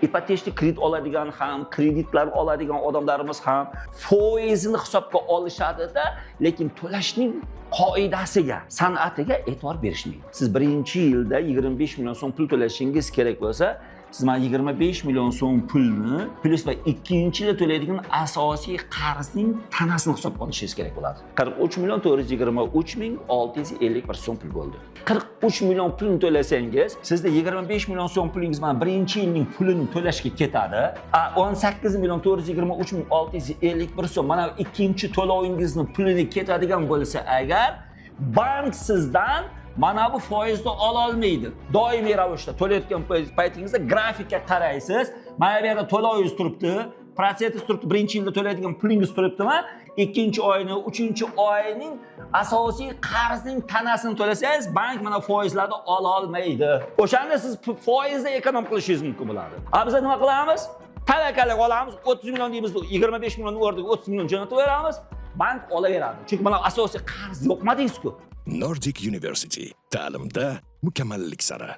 Ипотечный kredit oladigan ham, kreditlar oladigan odamlarimiz ham foizini hisobga olishadida, lekin to'lashning qoidasiga, san'atiga e'tibor berishmaydi. Siz birinchi yilda 25 million so'm pul to'lashingiz kerak bo'lsa, siz mana 25 million so'm pulni plyus va ikkinchi yilda to'laydigan asosiy qarzning tanasini hisobga olishingiz kerak bo'ladi. 43 million 423 ming 651 so'm pul bo'ldi. 43 million pulni to'lasangiz, sizda 25 million so'm pulingiz mana birinchi yilning pulini to'lashga ketadi. 18 million 423 ming 651 so'm mana ikkinchi to'lovingizni pulini ketadigan bo'lsa agar, bank sizdan mana bu foizni ololmaydi. Doimiy ravishda to'layotgan paytingizda grafikka qaraysiz. Mana bu yerda to'lovingiz turibdi, protsentingiz turibdi, birinchi yilda to'laydigan pulingiz turibdimi? Ikkinchi oyni, uchinchi oyning asosiy qarzning tanasini to'lasangiz, bank mana foizlarni ololmaydi. O'shanda siz foizni эконом qilishingiz mumkin bo'ladi. A biz nima qilamiz? Tavakkalik olamiz, 30 million deymiz, 25 million o'rniga 30 million jo'natib beramiz. Bank olaveradi. Chunki mana asosiy qarz yo'qmadingiz-ku. Nordic University. Ta'limda mukammallik sari.